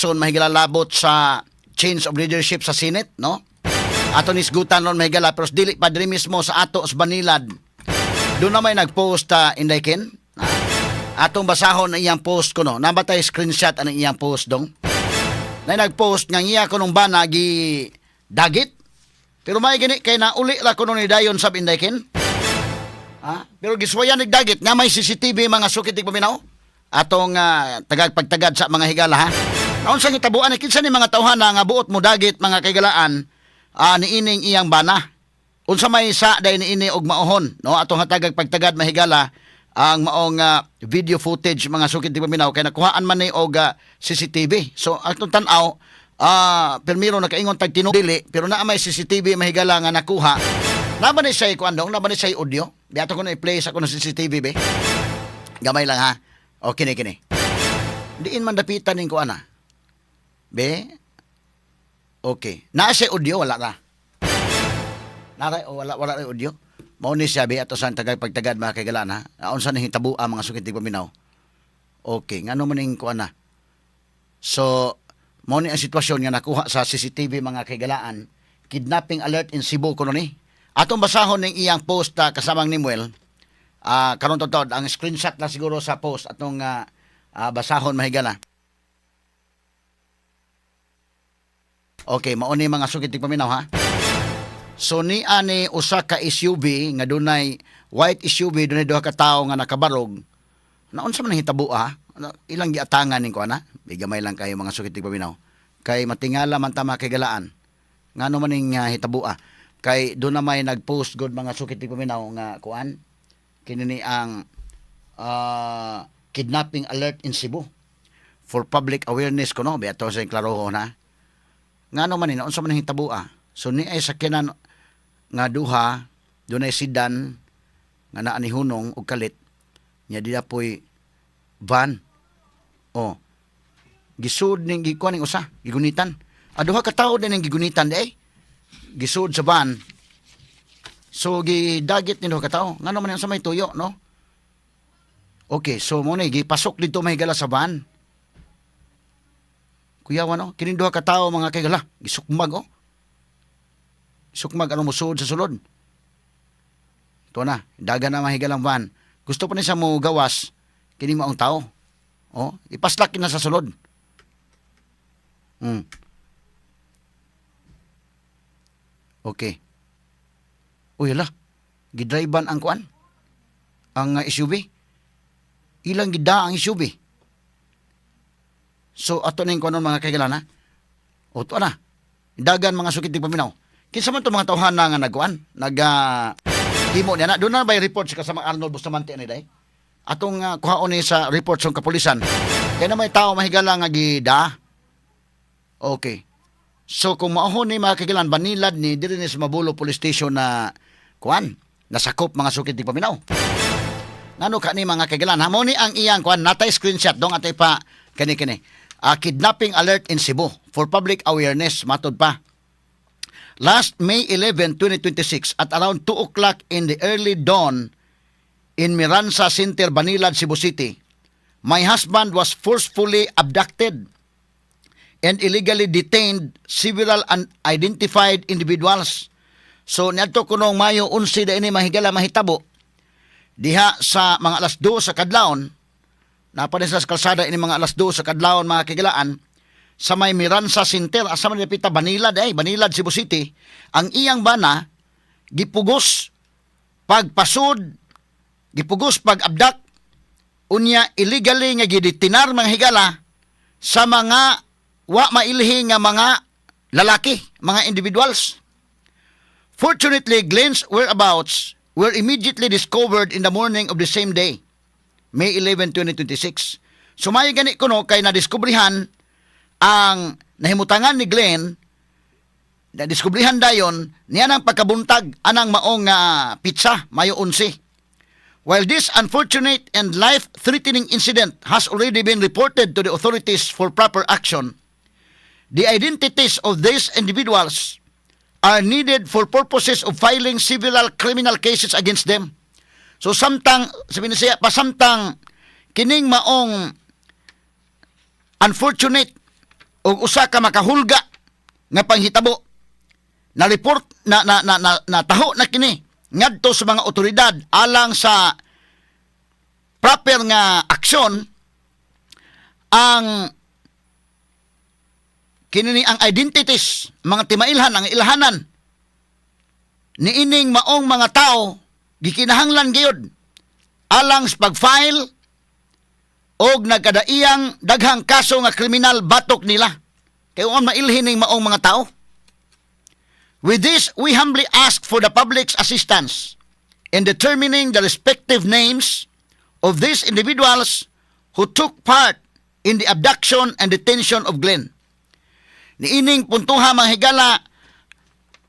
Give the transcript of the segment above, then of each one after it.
Lacson, mahigala, labot sa change of leadership sa Senate, no? Ato nisgutan ron, mahigala, pero dili pa diri mismo sa ato sa Banilad. Doon na may nag-post, Inday Ken. Atong basahon ang iyang post ko, no. Nabatay screenshot ang iyang post dong. Na nag-post nga iya ko nung bana gi dagit. Pero may gani kay nauli ra kuno ni dayon sab, Inday Ken. Ha? Pero giswayan nig dagit nga may CCTV, mga sukit paminaw. Atong tagag pagtagad sa mga higala, ha. Naunsa gitabuan ni kinsa ni mga tawhana nga buot mo dagit, mga kaigalaan, niining iyang bana? Unsa may sa day niini og maohon, no? Atong hatagag pagtagad, mahigala, ang maong video footage, mga sukit paminaw, kay nakuhaan man ni og CCTV. So atong tan-aw, pirmiro nakaingon tag tinuod dili, pero naa may CCTV, mahigala, nga nakuha. Naa ba ni siya kuan dong? Naa ba ni siya audio? Di ato ko na i-play sa kuno CCTV be. Gamay lang, ha. O kini kini. Diin man dapitan ning kuan, ah. Be. Okay. Naa siya audio, wala na? Naray o wala, wala ray audio. Mao ni siya be, ato sa tagag pagtagad, mga kaigalaan, ha. Unsa ni hitabo ang mga sukit paminaw. Okay, ngano man ning kuan na. So, mao ni ang sitwasyon nga nakuha sa CCTV, mga kaigalaan. Kidnapping alert in Cebu kuno ni. Atong basahon ning iyang post, kasamang Nimuel. Karon totod ang screenshot lang siguro sa post atong basahon, mahigala. Okay, mao ni, mga sukit paminaw, ha. So ni ani usa ka SUV nga dunay white SUV, dunay duha ka tawo nga nakabarog. Naunsa man ang hitabo, ah? Ano, ilang giatangan ning kuan, ah? Gamay lang kayo, mga sukit paminaw. Kay matingala man ta, mga kaigalaan. Ngano man ning hitabo, ah? Kay doon na may nag-post good, mga sukit paminaw, nga kuan kini ni ang kidnapping alert in Cebu for public awareness kuno be ato sa klarohon, ha. Ngano man ni, unsa man ang hitabo, ah? So ni ay sakyanan nga duha, dunay sedan nga naa ni hunong og kalit nya diya poy van. Oh. Gisud ning gikuan ning usa, gigunitan. Ah, duha ka tawo din ning gigunitan di ay. Gisud sa van. So gidagit ni duha ka tawo. Ngano man sa may tuyo, no? Okay, so mo ni gipasok dito, mahigala, sa van. Kuyawa, no? Kining duha ka tawo, mga kaigala, gisukmag oh. Sukmag ano musuod sa sulod. Ito na, daga na mahigalang van. Gusto pa ni sa mo gawas kini maong tao. Oh, ipaslak na sa sulod. Okay. Uy, hala. Gidriban ang kuan. Ang SUV. Ilang gida ang SUV. So ato ning kuan, mga kaigalan, ha. O to na. Dagan, mga sukit paminaw. Kinsa man to mga tawhana nga nagkuan, nag himo niya na. Doon na ba report sa kasama Arnold Bustamante ani day? Atong kuhaon ni sa report sa kapulisan. Kaya na may tao, mahigala, nga gida. Okay. So kung maohon ni, mga kagilan, Banilad ni diri ni sa Mabulo Police Station na kuan, nasakop, mga sukit di paminaw. Ngano ka ni, mga kagilan? Hamo ni ang iyang kuan, natay screenshot dong atay pa kani kini. Kidnapping alert in Cebu for public awareness matod pa. Last May 11, 2026 at around 2 o'clock in the early dawn in Miranza Center, Banilad, Cebu City, my husband was forcefully abducted and illegally detained several unidentified individuals. So niadto kunong Mayo 11 da ini, mahigala, mahitabo diha sa mga alas 2 sa kadlawon. Napanin sa kalsada ini mga alas 2 sa kadlawon, mga kagilaan, sa may Miranza Center, asa man dapita Banilad ay Banilad, Cebu City. Ang iyang bana gipugos pagpasud, gipugos pag-abduct, unya illegally nga gidetinar, mga higala, sa mga wa mailhi nga mga lalaki, mga individuals. Fortunately, Glenn's whereabouts were immediately discovered in the morning of the same day, May 11, 2026. Sumayo gani kuno kay nadiskubrihan ang nahimutangan ni Glenn, nadiskubrihan dayon niya ng pagkabuntag anang maong petsa, Mayo 11. While this unfortunate and life-threatening incident has already been reported to the authorities for proper action, the identities of these individuals are needed for purposes of filing civil criminal cases against them. So samtang, sabi ni siya, pasamtang kining maong unfortunate Og usa ka makahulga nga panghitabo na report na taho na kini ngadto sa mga otoridad alang sa proper nga aksyon. Ang kini ni ang identities, mga timailhan, ang ilhanan niining maong mga tao gikinahanglan gyud alang sa pag-file og nagkadaiyang daghang kaso nga kriminal batok nila kay on mailhin ning maong mga tao. With this, we humbly ask for the public's assistance in determining the respective names of these individuals who took part in the abduction and detention of Glenn. Niining puntuha, mga higala,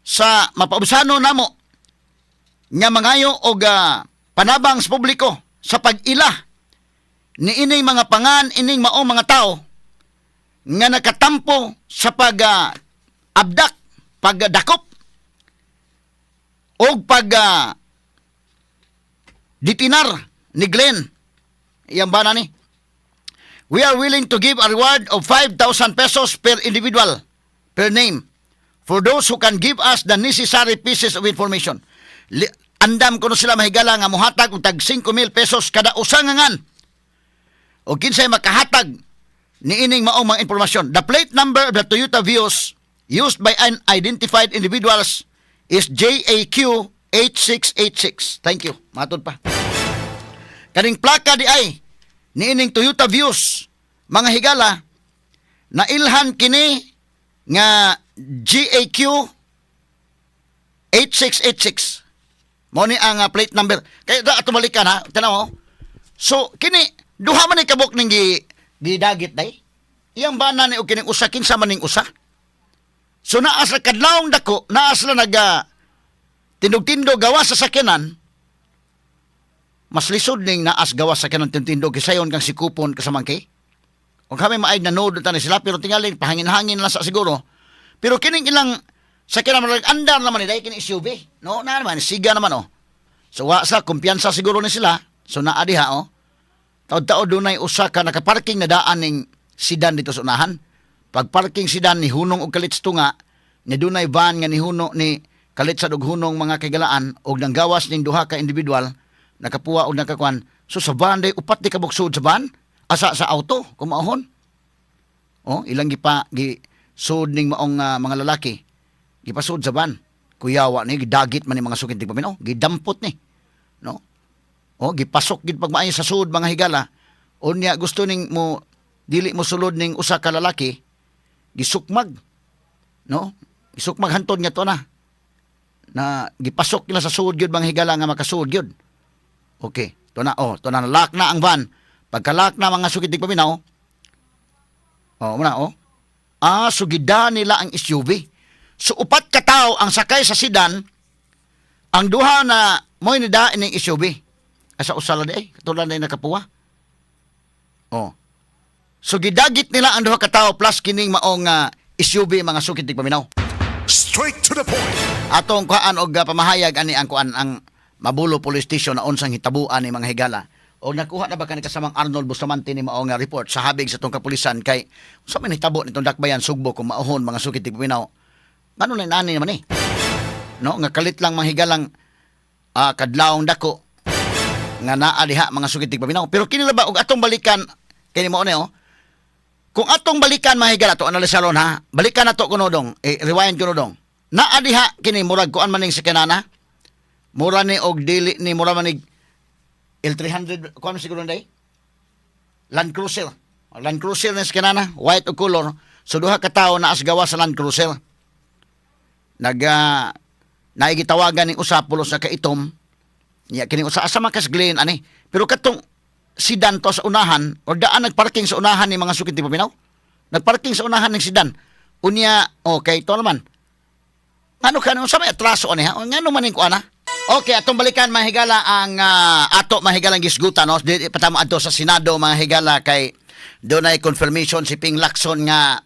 sa mapaubsano namo nga mangayo og panabang sa publiko sa pag-ila niining mga pangan ining maong mga tao nga nakatampo sa pag abduct, pagdakop og pag detinar ni Glenn, iyang bana ni. We are willing to give a reward of 5,000 pesos per individual, per name, for those who can give us the necessary pieces of information. Andam kuno sila, mahigala, nga muhatag og tag 5,000 pesos kada usa nga ngan o kinsay makahatag niining maong mga impormasyon. The plate number of the Toyota Vios used by unidentified individuals is JAQ 8686. Thank you. Matod pa. Kaning plaka di ay niining Toyota Vios, mga higala, nailhan kini nga JAQ 8686. Mao ni ang plate number. Kaya da ato balikan ha. Tanaw mo. So kini duha man ni kabuk ning gi gidagit day. Iyang bana ni og kining usa, kinsa man ning usa. So naa sa kadlawong dako, naa sila naga tindog-tindog gawas sa sakyanan. Mas lisod ning naas gawas sa sakyanan tindog kaysa kang sikupon kasamangkay. O kami maay na node ta ni sila, pero tingali pahangin-hangin lang sa siguro. Pero kining ilang sakyanan marag andar naman ni day kini SUV. No, na naman siga naman oh. So wa sa kumpiyansa siguro ni sila. So naa diha oh. Taod-taod dunay usa ka nakaparking na daan ning sedan dito sa unahan. Pag parking sedan ni hunong og kalit sa tunga, ni dunay van nga nihuno ni kalit sa og hunong, mga kahigalaan, og nanggawas ning duha ka individual nakapuwa og nakakuan. So sa van day upat di kabuksod sa van asa sa auto kumaohon. Oh, ilang gipa gi sud ning maong mga lalaki. Gipasud sa van. Kuyawa ni gidagit man ni, mga sukit tigpaminaw, gidampot ni. No? Oh, gipasok gid pagmaayo sa sud, mga higala. Unya gusto ning mo dili mo sulod ning usa ka lalaki, gisukmag. No? Gisukmag hantod nga to na. Na gipasok nila sa sud gyud, mga higala, nga makasud gyud. Okay, to na oh, to na lock na ang van. Pagka-lock na, mga sukit tigpaminaw, oh, muna oh. Ah, so gida nila ang SUV. So upat ka tao ang sakay sa sedan, ang duha na mo'y nida ning SUV. Asa usala di ay, katulad na nakapuwa. Oh. So gidagit nila ang duha ka tawo plus kining maong SUV, mga sukit tigpaminaw. Straight to the point. Atong kuhaan og pamahayag ani ang kuan, ang Mabolo Police Station na unsang hitabuan ni, mga higala. O nakuha na ba kani kasamang Arnold Bustamante ni maong nga report sa habig sa tong kapulisan kay unsa man hitabo nitong Dakbayan Sugbo kung maohon, mga sukit tigpaminaw? Ngano na nani naman eh? No, nga kalit lang, mga higalang, kadlawong dako nga naa diha, mga sukit tigpaminaw. Pero kini ba og atong balikan kini mao ni oh. Kung atong balikan, mga higala, to analysis ron ha. Balikan na to kuno dong, eh, rewind kuno dong. Naa diha kini murag kuan man ning sakinana. Mura ni og dili ni mura man ni L300 kuan siguro day. Land Cruiser. Land Cruiser ni sakinana, white og color. So duha ka tawo naa sa gawas sa Land Cruiser. Nag naigitawagan ning usa pulos na kaitom. Nya kini usa asa man kas Glenn ani. Pero katong sedan to sa unahan or daan nagparking sa unahan ni, mga sukit paminaw. Nagparking sa unahan ng sedan. Unya, okay, to naman. Ngano ka sa may atraso ani ha? Ngano man ning kuana? Okay, atong balikan, mga higala, ang ato mahigalang gisgutan no. Di patamo adto sa Senado, mga higala, kay dunay confirmation si Ping Lacson nga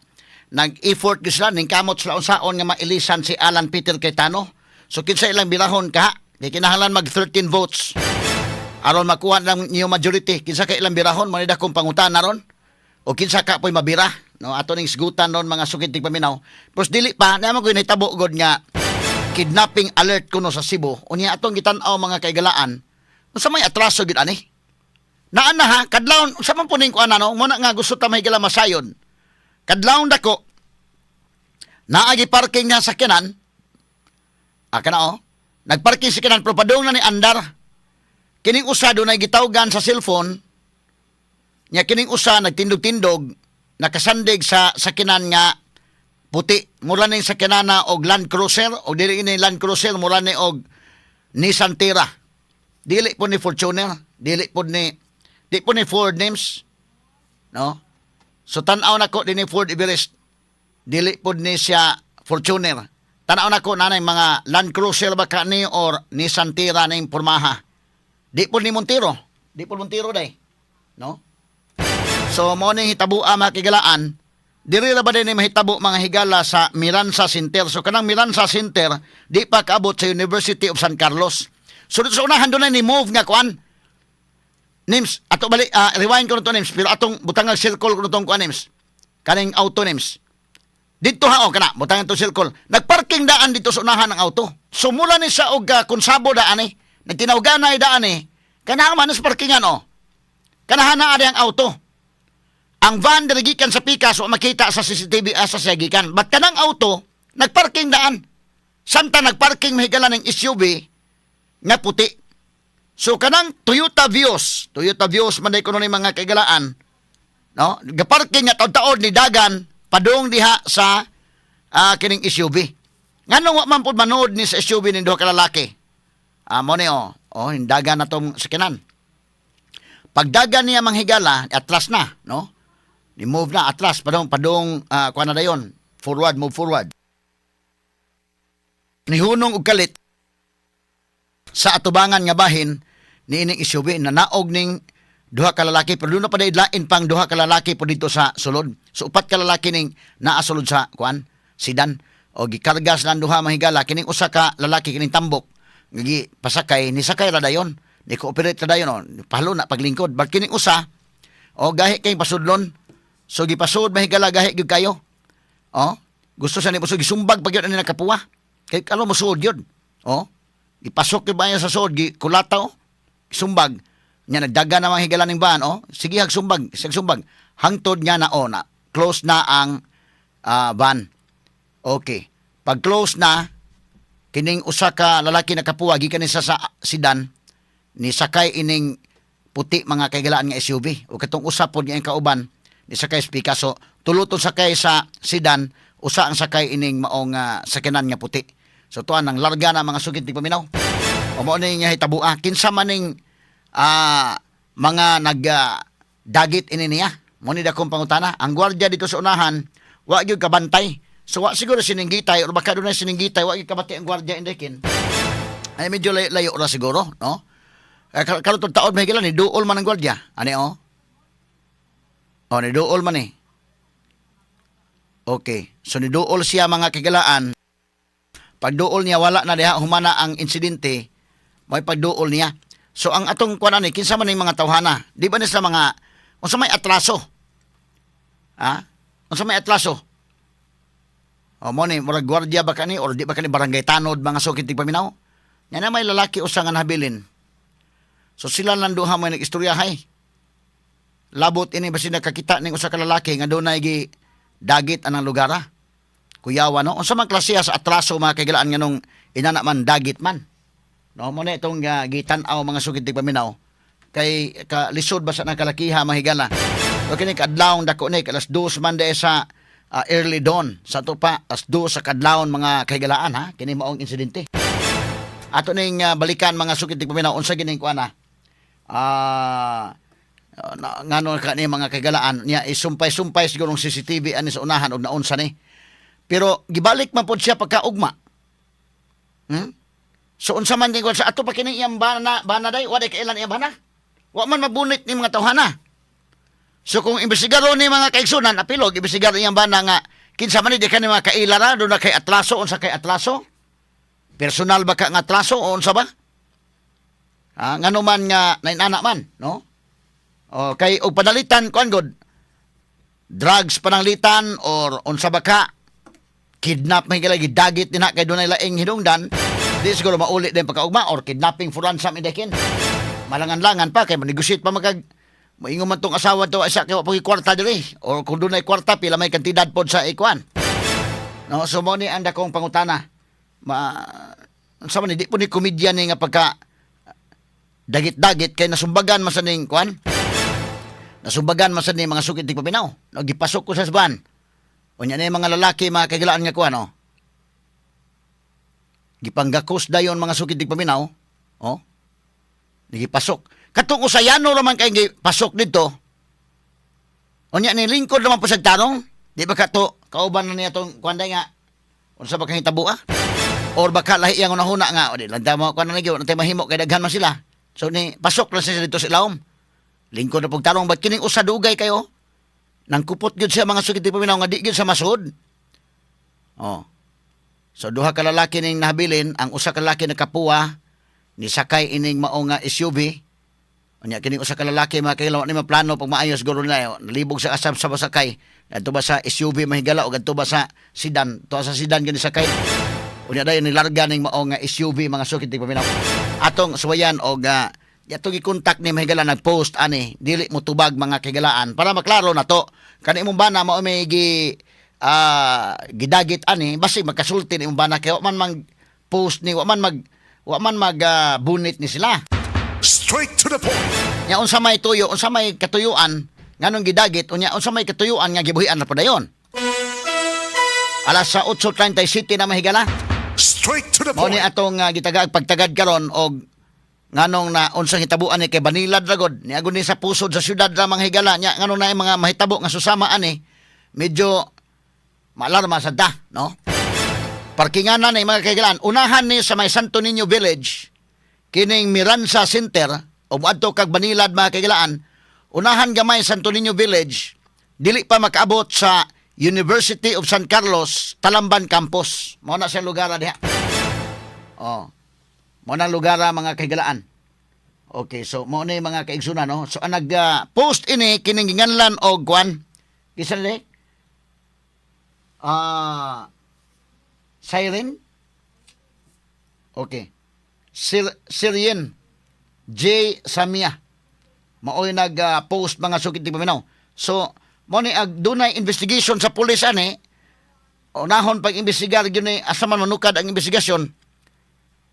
nag-effort gyud sila ning kamot sila unsaon nga mailisan si Alan Peter Cayetano. So kinsa ilang birahon ka? Di kinahanglan mag 13 votes aron makuha lang niyo majority. Kinsa ka ilang birahon man dakong pangutana ron? O kinsa ka po'y mabira? No, ato ning sigutan ron, mga sukit tigpaminaw. Pero dili pa, naman ko nahitabo god nga kidnapping alert kuno sa Cebu. Unya atong gitan-aw, mga kaigalaan. Unsa may atraso gid ani? Naan na ha, kadlawon, unsa man puning kuan ano, muna nga gusto ta mahigala masayon. Kadlawon dako, naagi parking nga sakyanan, ah, kana oh, nagparking sa sakyanan, pero padung na ni andar. Kining usa dunay gitawgan sa cellphone, nya kining usa nagtindog-tindog, nakasandig sa sakyanan nga puti. Mura ning sakyanan og Land Cruiser, o dili ini Land Cruiser, mura ni og Nissan Terra. Dili po ni Fortuner, dili po ni di po ni Ford names. No? So tan-aw nako din ni Ford Everest. Dili po ni siya Fortuner. Tan-aw nako nanay mga Land Cruiser ba ka ni or Nissan Terra ning pormaha. Di po ni Montero. Di po Montero day. No? So mo ning hitabua, mga kigalaan. Diri ra ba din ni mahitabo, mga higala, sa Miranza Center. So kanang Miranza Center di pa kaabot sa University of San Carlos. So dito sa unahan doon ni move nga kuan. Nims, ato bali rewind ko na to, Nims, pero atong butangag circle ko na tong kuan, Nims. Kaning auto, Nims. Dito ha, oh, kana, butangan to circle. Nagparking daan dito sa unahan ng auto. So mula ni sa og konsabo daan eh. Nagtinawganay daan eh. Kana man sa parkingan oh. Kanahan na ari ang auto. Ang van diri gikan sa pikas wa makita sa CCTV asa siya gikan. But kanang auto nagparking daan. Samtang nagparking, mahigala, ng SUV nga puti. So kanang Toyota Vios, Toyota Vios man day kuno ni, mga kaigalaan, no? Gaparking nga taod-taod ni dagan padung diha sa kining SUV. Nganong wa man pud manood ni sa SUV ning duha ka lalaki? Ah, mo ni oh. Oh, hindagan na tong sakyanan. Pagdagan niya, manghigala, atras na, no? Ni move na atras padung padung kuan na dayon. Forward, move forward. Nihunong og kalit sa atubangan nga bahin ni ining SUV na naog ning duha ka lalaki, pero doon na pa lain pang duha ka lalaki po dito sa sulod. So upat ka lalaki ning naa sulod sa kuan sedan o gikarga sa duha, mahigala, kining usa ka lalaki, kining tambok gi pasakay ni sakay ra dayon, ni cooperate ra dayon, oh, pahalo na paglingkod, but kining usa o gahi kay pasudlon. So gipasud, mahigala, gahi gyud kayo. Oh, gusto sa ni so gisumbag pag yun ani nakapuwa kay kalo mosuod yun. Oh, ipasok yung bayan sa suod, gi kulata oh. Sumbag. Nya nagdaga na mga higala ning van oh. Sige hag sumbag, sige sumbag. Hangtod nga na oh na close na ang van. Okay. Pag close na, kining usa ka lalaki nakapuwa gikan ni sa sedan ni sakay ining puti, mga kaigalaan, nga SUV o katong usa pod nga kauban ni sakay sa Picasso. Tulo sakay sa sedan, usa ang sakay ining maong sakyanan nga puti. So tuan ang larga na, mga sugit paminaw, o mao ni nga hitabua, kinsa man ning mga nag dagit ini niya? Mo ni dakong pangutana. Ang gwardiya dito sa unahan wa gyud kabantay, so wa siguro sininggitay or baka dunay sininggitay, wa gyud kabati ang gwardiya indekin ay medyo layo, layo ra siguro, no? Eh, karon taod may ni duol man ang gwardiya. Ani oh. Oh, ni duol man eh. Okay. So ni duol siya, mga kigalaan. Pagduol niya, wala na diha, humana ang insidente, may pagduol niya. So ang atong kuan ani, kinsa man ning mga tawhana? Di ba ni sila mga unsa may atraso? Ha? Unsa may atraso? O mo ni murag gwardiya ba kani or di ba kani barangay tanod, mga sukit tigpaminaw? Nya na may lalaki usa nga nahabilin. So sila lang duha may nag-istoryahay. Labot ini basin nakakita ning usa ka lalaki nga dunay gi dagit anang lugar ah. Kuyawa, no. Unsa man klase sa atraso, mga kaigalaan, nganong inana man dagit man? No, mo na itong gitan-aw, mga sugid paminaw. Kay ka lisod ba sa nakalakiha, mahigala. O kini kadlawon dako ni alas 2 man diay sa early dawn sa ato pa alas 2 sa kadlawon, mga kahigalaan ha, kini maong insidente. Ato ning balikan, mga sugid paminaw, unsa gining kuan ngano ka ni, mga kagalaan, niya isumpay-sumpay siguro ng CCTV ani sa unahan og naunsa ni. Pero gibalik man pod siya pagkaugma. So unsa man din sa ato pa kini iyang bana bana day, wa day kailan iyang bana. Wa man mabunit ni mga tawhana. So kung imbestigaro ni, mga kaigsunan, apilog imbestigaro iyang bana nga kinsa man ni, di ka ni mga kaila ra do na kay atraso, unsa kay atraso? Personal ba ka nga atraso o unsa ba? Ah, ngano man nga nainana man, no? O kay og padalitan kuan god. Drugs pananglitan or unsa ba ka kidnap, may gila gidagit din na kay dunay laing hinungdan, di siguro mauli din pagkaugma or kidnapping for ransom indekin. Malangan-langan pa kay manegosyate pa magkag moingon man tong asawa to isa kay wa po'y kwarta diri or kung dunay kwarta, pila may kantidad pod sa ikuan. No, so mo ni ang dakong pangutana. Ma unsa man ni, di po ni komedya ni nga pagka dagit-dagit kay nasumbagan man sa ning kuan. Nasumbagan man sa ning mga sukit di paminaw. No, gipasok ko sa van. Unya na yung mga lalaki, mga kagilaan nga kuan, oh. Gipanggakos dayon, mga sukit di paminaw. Oh. Gipasok. Katong usayano raman kay gipasok dito. Unya ni lingkod naman po sa tarong. Di ba kato kauban na niya tong kuan day nga unsa ba kang hitabo, ah? Or baka lahi yang unahuna nga o di lang mo kuan na gyud, natay mahimo kay daghan man sila. So ni pasok lang siya dito sa ilawom. Lingkod na pug tarong ba't kining usa dugay kayo? Nang kupot gyud siya, mga sukit di paminaw, nga di gyud sa masud. Oh. So duha ka lalaki ning nahabilin, ang usa ka lalaki nakapuwa ni sakay ining mao nga SUV. Unya kining usa ka lalaki, mga kaila, ni maplano pag maayos guro na nalibog sa asam sa sakay. Adto ba sa SUV mahigala o gadto ba sa sedan? To sa sedan gani sakay. Unya dayon nilarga ning mao nga SUV, mga sukit di paminaw. Atong suwayan og atong gi-contact ni, mahigala, nag-post ani, dili mo tubag, mga kahigalaan, para maklaro na to. Kani imong bana mao may gi gidagit ani, basi magkasulti ni imong bana kay wa man mang post ni wa man mag bunit ni sila. Straight to the point. Nya unsa may tuyo, unsa may katuyuan nganong gidagit, unya unsa may katuyuan nga gibuhian na padayon. Alas sa 8:37 na, mahigala. Straight to the Mao ni point. atong gitagag pagtagad karon og nganong na unsang hitabuan ni kay Banilad ragod ni agon ni sa pusod sa syudad ra, mga higala. Nya nganong na mga mahitabo nga susama ani, medyo maalarma sa ta, no? Parkingan na ni, mga kahigalaan, unahan ni sa may Santo Niño Village kining Miranza Center o moadto kag Banilad, mga kahigalaan, unahan gamay Santo Niño Village, dili pa makaabot sa University of San Carlos Talamban Campus. Mao na siya lugar diha. Oh. Mao na lugar, mga kahigalaan. Okay, so mao na yung mga kaigsunan, no? So ang nag post ini kining ginganlan og kwan. Kinsa ni? Siren? Okay. Sir Sirien J. Samia. Maoy nag post, mga sukit di paminaw. So, mo ni ag dunay investigation sa pulis ani, unahon pag imbestigar gyud ni asa man manukad ang investigasyon.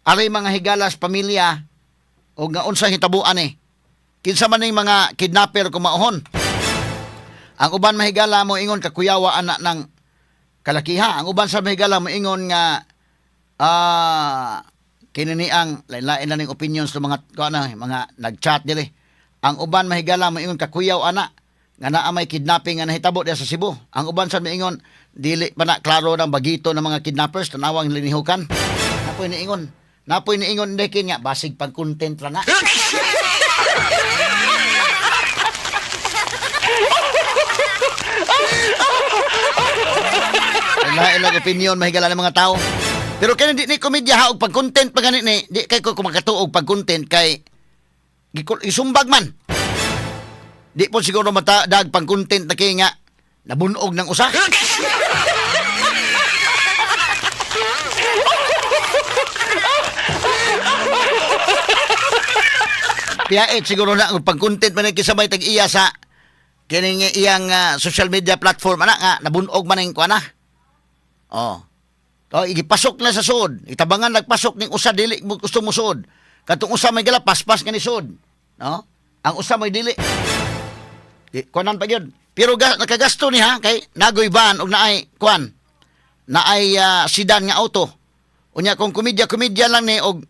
Aray mga higalas pamilya o nga unsa hitabuan ni. Kinsa man ning mga kidnapper kung maohon. Ang uban, mahigala, mo ingon kakuyawa ana ng kalakiha. Ang uban sa mahigala mo ingon nga kini ni ang lain-lain na ning opinions ng mga kuan na, mga nag-chat diri. Ang uban, mahigala, mo ingon kakuyaw ana nga naa may kidnapping nga nahitabo diya sa Cebu. Ang uban sa miingon dili pa na klaro ng bagito ng mga kidnappers, tanawang linihukan. Napoy niingon. Napoy niingon dekin nga basig pag content ra na. Lain lang opinion, mahigala, ng mga tao. Pero kaya di ni komedya ha og pag content pa gani ni, di kay ko kumakatuog pag content kay isumbag man. Di po siguro mata dag pang content na kay nga nabunog ng usa. Piyait siguro na ang pag content man kisa may tag-iya sa kining iyang social media platform ana nga nabunog man ang kuan na. Oh. Oh, igipasok na sa suod. Itabangan nagpasok ning usa dili mo gusto mo suod. Katong usa may gala paspas nga ni suod. No? Ang usa may dili. Di kuanan pa gyud. Pero nakagasto ni ha kay nagoy van og naay kuan. Naay sedan nga auto. Unya kung komedya-komedya lang ni og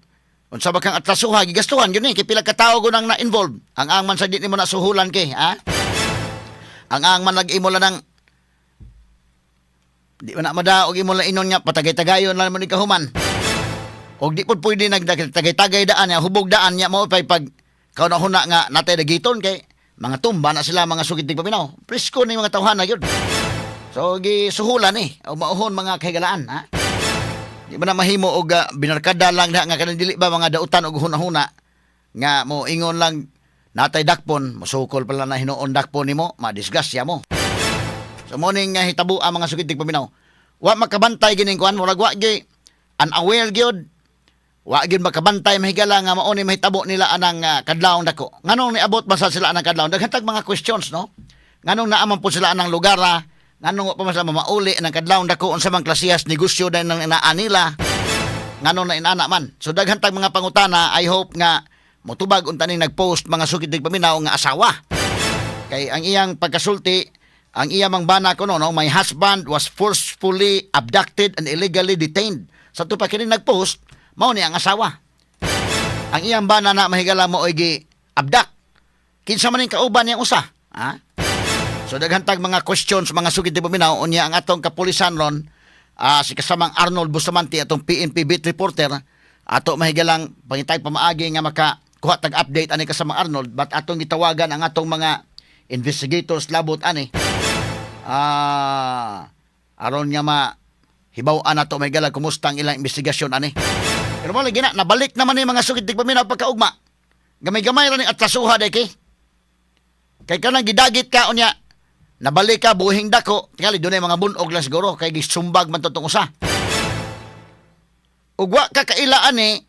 unsa ba kang atrasuha, gigastuhan gyud ni kay pila ka tawo gunang na-involve. Ang man sa di nimo na suhulan kay, ha? Ang man nag-imo lang ng di man na madaog imo lang inon nga patagay-tagayon lang mo ni kahuman. Og di pud pwede nagtagay-tagay daan ya, hubog daan nya mao pay pag kauna-huna nga natay dagiton kay mga tumba na sila, mga sugid paminaw. Presko ni mga tawhan na gyud. So gisuhulan ni o mauhon, mga kahigalaan, ha. Di ba na mahimo og binarkada lang na nga kanang dili ba mga dautan og huna-huna nga mo ingon lang natay dakpon, mosukol pala na hinuon dakpon nimo, madisgrasya mo. So mao ning hitabo ang mga sugid paminaw. Wa makabantay gining kuan, murag wa gyud unaware gyud. Wa gyud makabantay, mahigala, nga mao ni mahitabo nila anang kadlawong dako. Nganong niabot ba sa sila anang kadlawong? Daghan tag mga questions, no? Nganong naa man po sila anang lugar, ah? Nganong wa pa man sila mamauli anang kadlawong dako, unsa man klasihas negosyo dahil nang inaa nila? Nganong na inana man? So daghan tag mga pangutana. I hope nga motubag unta ning nagpost, mga sugid paminaw, nga asawa. Kay ang iyang pagkasulti, ang iyang mang bana kuno, no, "My husband was forcefully abducted and illegally detained." Sa pa kini nagpost, mao ni ang asawa. Ang iyang bana na, mahigala, mo gi abduct. Kinsa man ning kauban niyang usa? Ha? So daghan tag mga questions, mga sugid paminaw. Unya ang atong kapulisan ron, si kasamang Arnold Bustamante, atong PNP beat reporter, ato mahigalang pangitay pamaagi nga maka kuha tag update ani kasamang Arnold, but atong gitawagan ang atong mga investigators labot ani aron nga ma hibaw-an nato, mahigala, kumusta ang ilang investigasyon ani. Pero mo lagi na nabalik naman ni, mga sugid paminaw, pagkaugma. Gamay-gamay ra ni atrasuha day kay kay kanang gidagit ka, unya nabalik ka buhing dako, tingali dunay mga bunog lang siguro kay gisumbag man to tong usa. Ug wa ka kaila ani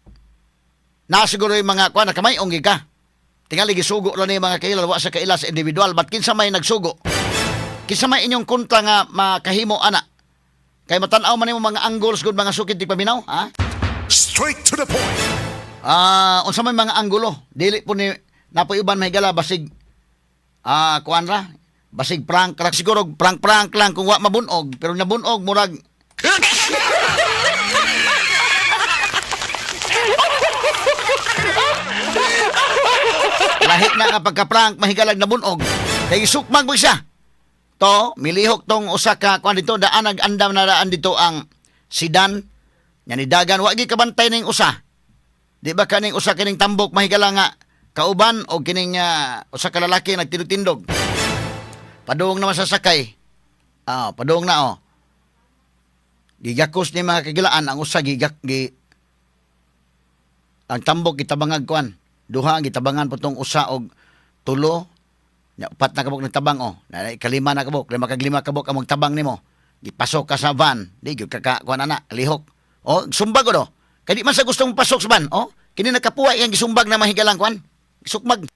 na siguro yung mga kuan nakamay-ong ka. Tingali gisugo ra ni, mga kaila, wa sa kaila sa individual, but kinsa may nagsugo? Kinsa may inyong kontra nga makahimo ana? Kay matan-aw man nimo mga angles gud, mga sukid di paminaw, ha? Straight to the point. Ah, unsa may mga anggulo? Dili po ni napoy uban, mahigala, basig kuan ra, basig prank ra siguro, prank prank lang kung wa mabunog, pero nabunog murag lahi na nga pagka-prank, mahigalag, nabunog. Kay sukmag mo siya. To, milihok tong usa ka kuan dito, daan nag-andam na daan dito ang sedan. Nya ni dagan wa gi kabantay ning usa. Di ba kaning usa kining tambok, mahigala, nga kauban o kining usa ka lalaki nagtindog-tindog. Padung naman sa sakay. Ah, padung na oh. Gigakos ni, mga kagilaan, ang usa gigak gi ang tambok gitabangag kuan. Duha ang gitabangan po tong usa og tulo. Nya upat na kabok nagtabang oh. Na kalima na kabok, lima kag lima kabok ang magtabang nimo. Gipasok ka sa van, di gyud ka ka kuan ana, lihok. Oh, sumbag do. Kay di man sa gustong pasok sa van, oh. Kini nakapuway ang gisumbag na mahigalang kuan. Sukmag.